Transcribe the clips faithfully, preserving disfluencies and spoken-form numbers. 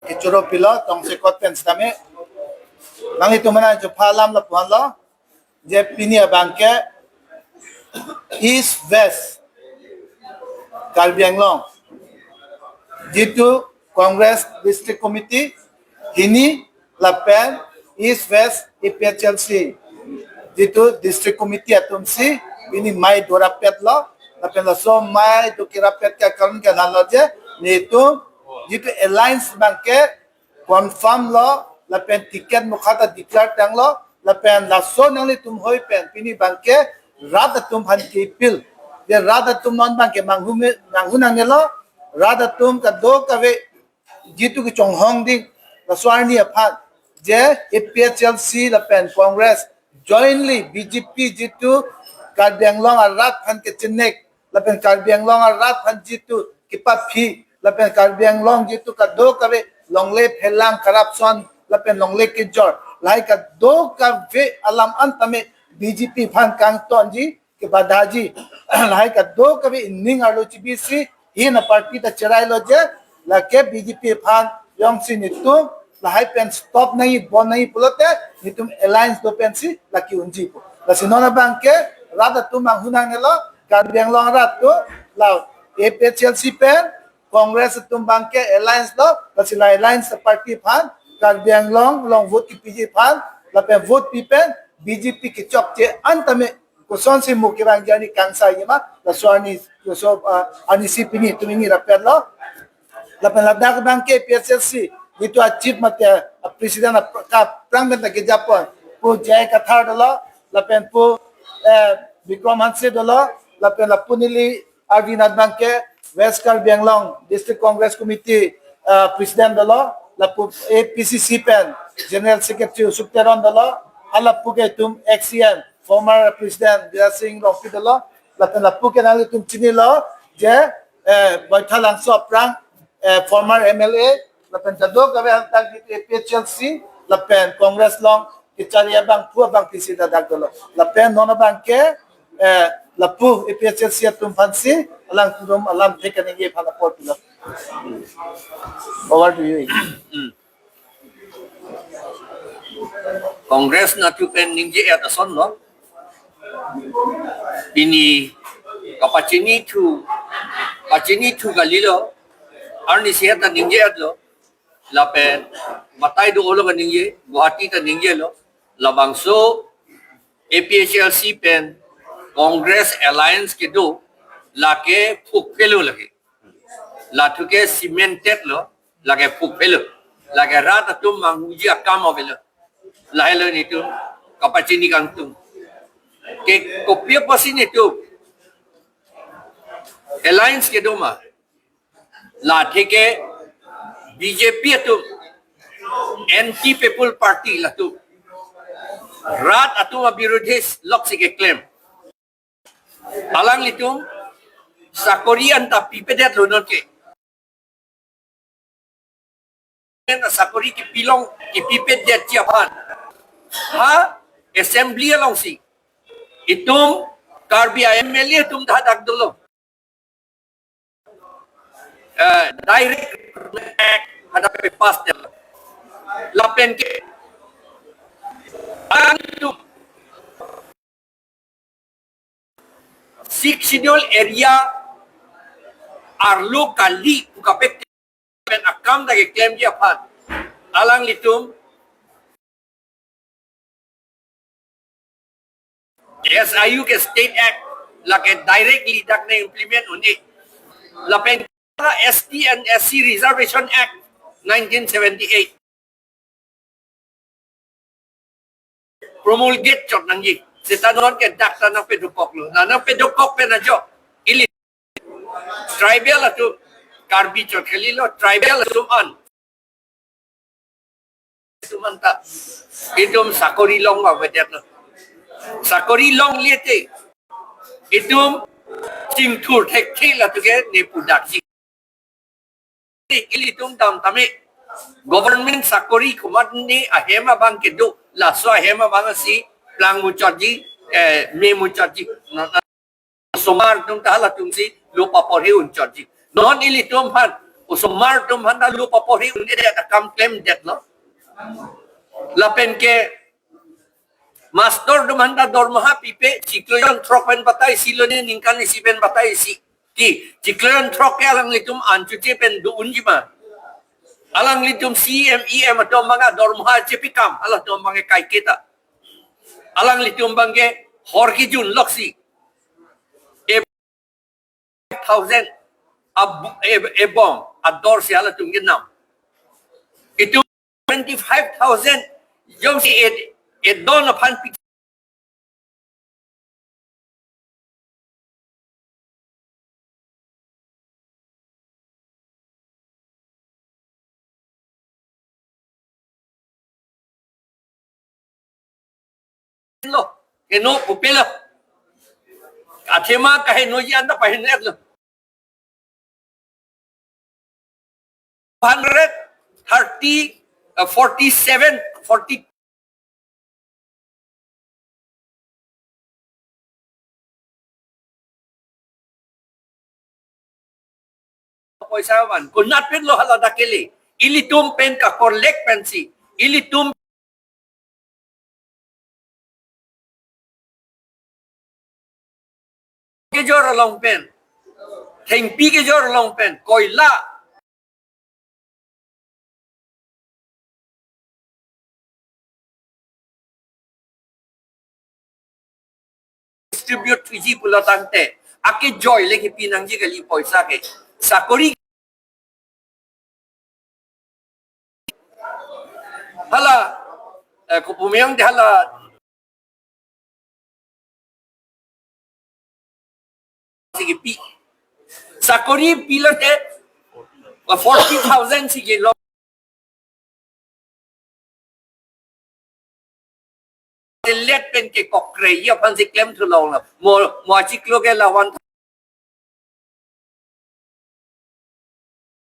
Kechoro pilo tongsekot pen sitame. Nanglitum mena chupha alam lapu-an lo. Je pini abangke East West Karbi Anglong, jitu Congress District Committee hini lapen East West A P H L C, jitu District Committee atum si pini mei do rapet lo, lapen laso mei do kerapet ke karon ke nalo je, netum jitu alliance abangke confirm lo, lapen ticket mukha ta declare tanglo, lapen laso nanglitum hoi pen pini abangke rat atum aphan ke appeal. Je rat atum non abangke manghu me, manghu nangnelo, rat atum kadokave jitu kechonghong ding, laso arni aphan, je A P H L C lapen Congress jointly B J P jitu Karbi Anglong arat aphan kechenek, lapen Karbi Anglong arat aphan jitu kepaphi, lapen Karbi Anglong jitu kadokave longle phelang, corruption lapen longle kejor, lahai kadokave alam an tame B J P aphan kangtonji, kebadhaji, lahai kadokave ining arlo chibisi, hini aparty ta cherai lo je, lake B J P aphan jongsi netum lahai pen stop nangji, bon nangji pulote, netum alliance do pensi lake unji pu. Lasi non abangke rat atum manghu nangnelo, Karbi Anglong rat atum, la A P H L C pen Congress atum abangke alliance lo, lasi la alliance aparty aphan, Karbi Anglong along vote kepiji aphan, lapen vote pi pen B J P kechokche an tame kosonsi mo kevang jani kangsai ma, laso arni, laso, ah, arnisi pini netum ingni rapet lo. Lapen ladak abangke A P H L C, jitu a chief mate a president a pra-, kaprang pen ta kejapon, pu J I Kathar dolo, lapen pu, eh, Bikram Hanse dolo, lapen lapu neli arvinat abangke West Karbi Anglong District Congress Committee, eh, president dolo, lapu A P C C pen General Secretary Usuk Teron dolo, halapu ke itum ex C M, former President Biraj Singh Rongpi dolo, lapen lapu ke nanglitum chinilo je, eh, Baithalangso aphrang, eh, former M L A, lapen kadokave hadak jitu A P H L C lapen Congress along kechari abangphu abang pisi ta dak dolo. Lapen non abangke, eh, lapu A P H L C atum aphansi alangtum alamthe kaningje aphan apor pilo. Over to you. Congress natu pen ningje-et ason lo. Pini kapachinithu, pachinithu kalilo. Arnisi het ta ningje-et lo. Lapen batai do-olo kaningje, Guwahati ta ningjelo. Labangso A P H L C pen Congress alliance kedo, lake phukphelo lake. Lathu ke cemented lo, lake phukphelo. Lake rat atum manghuji akam avelo. Lahelo netum kapachini kangtung. Ke kopi apotsi netum alliance kedo ma? Lathe ke B J P atum, anti people party latum. Rat atum abirodhi loksi keklem. Alanglitum sakori anta pipedetlo nonke. Anta sakori kipilong, kipipedetji aphan, ha assembly alongsi itum Karbi a M L A atum ta hadak dolo. Eh, Direct Recruitment Act hadak pass dolo. Lapen ke alanglitum Sixth Schedule area arlo kali pu kaprek pen akam ta keklemji aphan alanglitum S I U ke State Act lake directly dak nang-implement un-e. Lapen S T and S C Reservation Act nineteen seventy-eight promulgate chot nangji. Seta non ke dak ta nangpedokoklo. Na nangpedokok pen ajo ili tribal atum, Karbi chot kalilo, tribal atum an, atum anta itum sakori long avedet lo. Sakori longle te itum chingthur thekthe, lathu ke ne pudak si. Ilitum dam tame government sakori komatne ahem abang kedo, laso ahem abang si plang muchotji, eh, me muchotji. Osomar atum ta halatum si lo papor he unchotji. Non ilitum aphan Osomar atum aphan ta lo paporhi un-edet akam klemdetlo. Lapen ke master atum aphan ta dormoha pipe, chiklo jon throk pen batai isi lo ne ningkan isi pen batai isi. Ti, chiklo jon throk ke alanglitum an chuche pen do unji ma. Alanglitum C E M, E M atum abang adormoha chepikam, halatum abang ke kaike ta. Alanglitum abang ke hor kejun loksi. E thousand ab-, e, ebong ador si halatum kenam. Itum twenty-five thousand jongsi e, edon aphan pi lo, keno pupe lo. Athema kahenoji anta pahenetlo. Hundred thirty, uh, forty-seven, forty. Poisa van, konat pen lo hala dak kele. Ilitum pen ka-collect pensi. Ilitum kejor along pen, thengpi kejor along pen, koila distribute thuji pulo tangte, akejoi le kipi nangji kali poisa ke. Sakori hala, eh, kopumeong de hala. Sige pi. Sakori pilote, forty thousand sige lo. Let pen ke kokre, ya aphan si klemthu longlo. Mo, mo achiklo ke la one.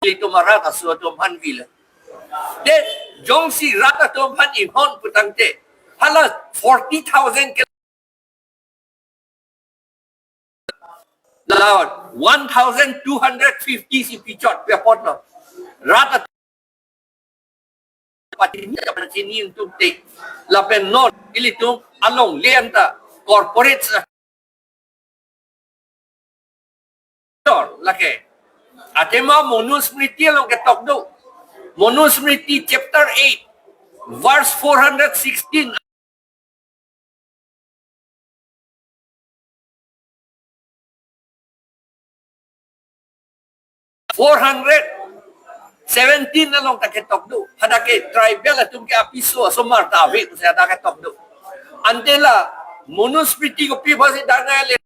Ilitum arat aso atum aphan vilo. De, jongsi rat atum aphan inghon pu tangte, hala forty thousand ke la one thousand two hundred fifty si pichot pi apotlo. Rat at-, pachini, pachini atum te. Lapen non, ilitum alongle anta corporate sector lake. Athema Manusmriti along ketok do. Manusmriti chapter eight, verse four hundred sixteen. Four hundred seventeen along ta ketok do. Hadak ke tribal atum ke apiso asomar ta ave pusi hadak ketok do. Ante la Manusmriti kopi aphansi dak nangle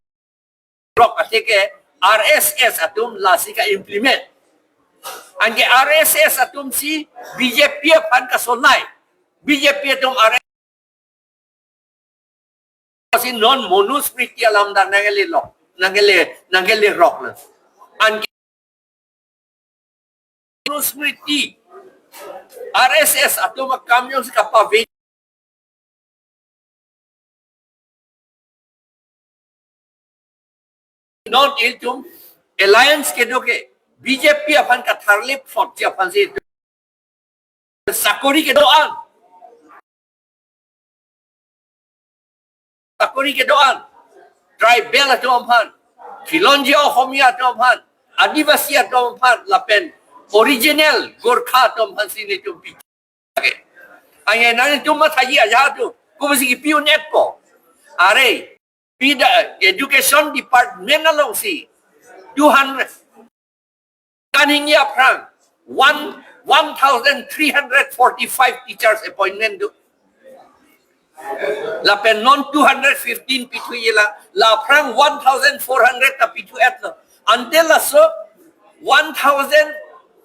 rok ase ke R S S atum lasi ka-implement. Anke R S S atum si B J P aphan kasolai. B J P atum R S S si non Manusmriti alam dak nangle lok, nangle, nangle rok lo. Anke Manusmriti, R S S atum akam jongsi kapave non ilitum alliance kedo ke B J P aphan katharlip photji aphansi sakori kedo-an. Sakori kedo-an. Tribal atum aphan, Khilonjia Ohomia atum aphan, Adivasi atum aphan, lapen original Gorkha atum aphansi nelitum pi. Okay. Anke nangtum mathaji aja tu. Kopusi kipi un-etpo? Are, pida education department alongsi two hundred kaningje aphrang one, one thousand three hundred forty-five teachers appointment do. Lapen non two hundred fifteen pithu ila, la aphrang one thousand four hundred ta pithu-etlo. Ante laso one thousand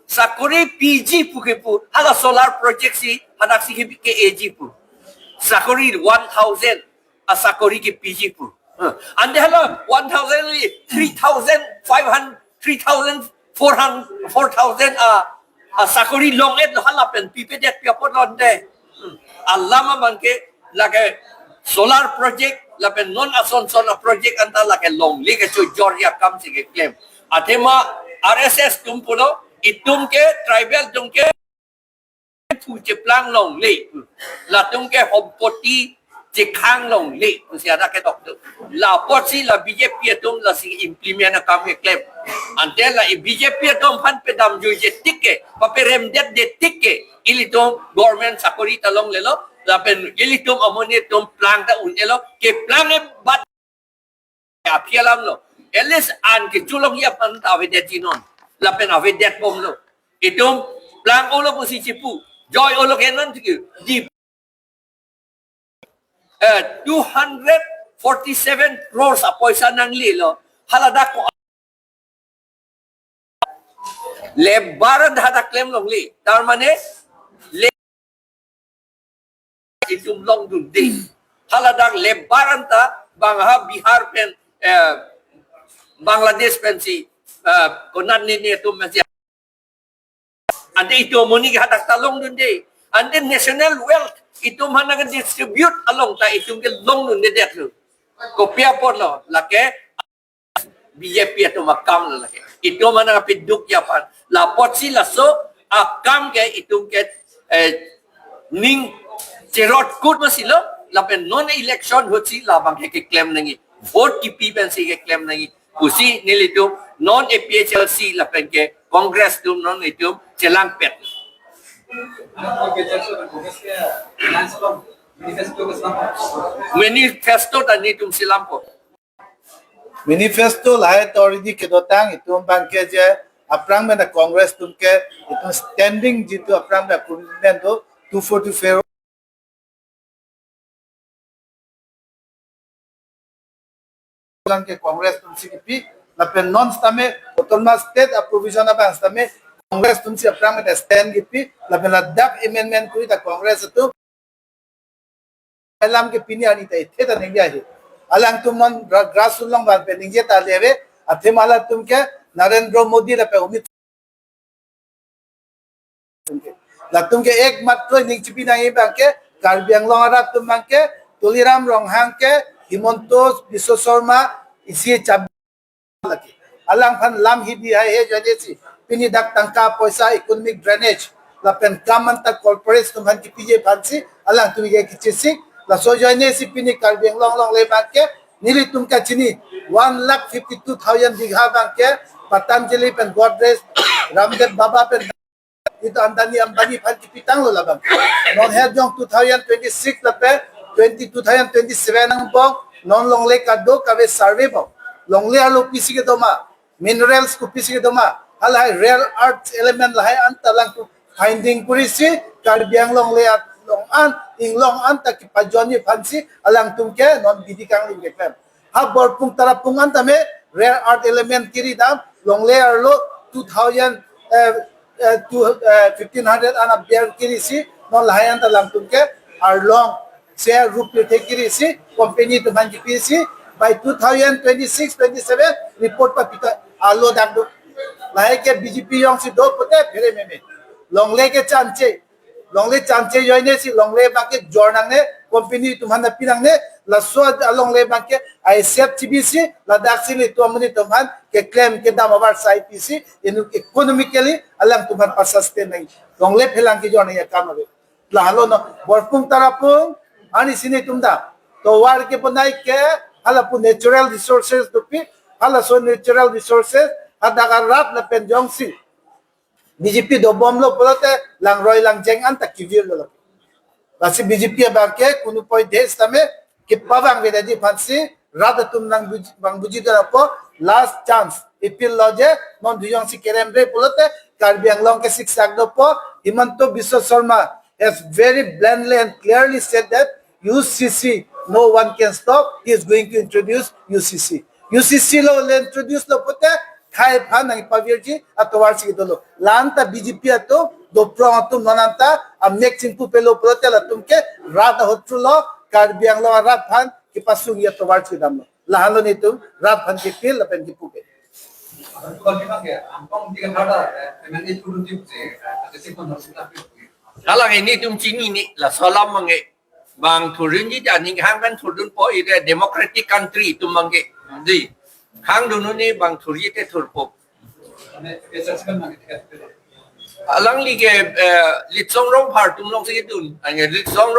sakori piji pu kepu, hala solar project si, hadak si ke, ke-eji pu. Sakori one thousand asakori kepiji pu. Huh. Ante hala one thousand li three thousand five hundred, three thousand four hundred, four thousand a, asakori long-etlo, hala pen pipedet pi apotlo ante. Hmm. Alam abang ke lake solar project, lapen non ason son a-project anta lake longle kechojorji akamsi keklem. Athema R S S atum pulo, Itum ke tribal atum ke phu cheplang longle. Latum ke hompoti chekhang longle pusi hadak ketok tu. La apotsi la B J P atum lasi implement akam keklem. Ante la B J P atum aphan pedamjuije tik ke, paperemdetde tik ke, ilitum government sakori ta longlelo, lapen ilitum amonit atum plang ta un-elo, keplang e bat aphi alam lo. At least an kecholongji aphan ta avedetji non. Lapen avedetbomlo. Itum plang-olo pusi chipu. Joi-olo ke non tiki. Di, eh, two hundred forty-seven crores apoisa nanglelo. Haladak ko lebaran hadak klem longle. Tar mane, le-, itum longdunde. Haladak lebaran ta bang ha Bihar pen, eh, Bangladesh pensi, eh, konat nini atum pensi. Ante itum amonit ke hadak ta longdunde. Ante national wealth itum aphan nang distribute along ta itum ke longdunde detlo. Kopi apotlo, lake B J P atum akam lo lake. Itum aphan nangpidukji aphan. La apotsi laso akam ke itum ke, eh, ning cherot kut masilo, lapen non election ahutsi labang ke keklem nangji. Vote kipi pensi keklem nangji. Pusi nelitum non A P H L C lapen ke Congress atum non itum chelangpet. Manifesto ta netum selampo. Manifesto lahai authority kedotang itum abang ke je aphrang mena Congress atum ke itum standing jitu aphrang mena commitment do two forty-four lang ke Congress atumsi kipi, lapen non setame autonomous state a-provision abang setame Congress atumsi aphrang mena stand kipi, lapen ladak amendment kuri ta Congress atum alam ke pini arni ta ithe ta nengdi ahi. Alangtum non gra-, grassroots along abang pen ningje ta leve, athema latum ke Narendra Modi lapen Amit latum ke ekmatro ning chipi nangji abang ke Karbi Anglong arat atum abang ke Tuliram Ronghang ke Himanta Biswa Sarma isi chab lake. Alangphan lam hidi hai he jane si pini dak tangka poisa economic drainage lapen kam anta corporate atum aphan kipiji aphansi alangtum ke kechesik, laso jane si pini Karbi Anglong alongle abang ke nelitum kachini one lakh fifty-two thousand bigha abang ke Patanjali pen Godrej, Ramdev Baba pen itu Adani Ambani aphan kipitanglo labang. Non hejong two thousand twenty-six lapen twenty, two thousand twenty-seven angbong non longle kadokave survey bom. Longle arlo kopisi kedo ma, minerals kopisi kedo ma, halahai rare earth element lahai anta alangtum finding kurisi Karbi Anglong longle along an, inglong anta kepajonji aphansi alangtum ke non bidi kangling keklem. Ha Borpung Tarapung anta me rare earth element kiri dam, longle arlo two thousand, eh, eh, two, eh, fifteen hundred an aber kirisi, non lahai anta alangtum ke arlong se rup pirthe kirisi, company atum aphan kipisi, by two thousand twenty-six twenty-seven report papita arlo dak do. Lahai ke B J P jongsi do pute phere meme. Longle ke chanche. Longle chanche joine si longle abang ke jor nangne, company atum aphan pi nangne, laso alongle abang ke I S F chibisi, ladak si nelitum amonit atum aphan keklem kedam avarsai pisi, inut economically alangtum aphan pa-sustain nang. Longle phelang kejor nangji akam ave. Lahelo non, Borpung Tarapung, ani si nelitum dam. Tovar kebonai ke, halapu natural resources dopi, halaso natural resources, hadak arat lapen jongsi B J P dobomlo pulote langroi langjeng anta kevirlo. Lasi B J P abang ke kunu poi des tame kepavang avedetji aphansi rat atum nangbuji, bang buji darapo last chance. Appeal lo je non dujongsi keremre pulote Karbi Anglong ke siksak dopo. Himanta Biswa Sarma has very bluntly and clearly said that U C C, no one can stop. He is going to introduce U C C. U C C lo le introduce lo pute khai aphan nangpavirji atovar si dolo. La anta B J P atum, doprong atum non anta amek chingpu pelo pulote latum ke rat ahut thulo, Karbi Anglong arat aphan kepasungji atovar si damlo. Lahelo nelitum rat aphan ke appeal lapen kepu ke. Halang nelitum chinine, laso alam abang ke bang thurdunji ta aning hang kan thurdunpo, ite democratic country atum abang ke. Di. Hangdun un-e bang thurji te thurpo. Alangli ke, eh, Litsong Rongphar atum alongsi kedun. Anke Litsong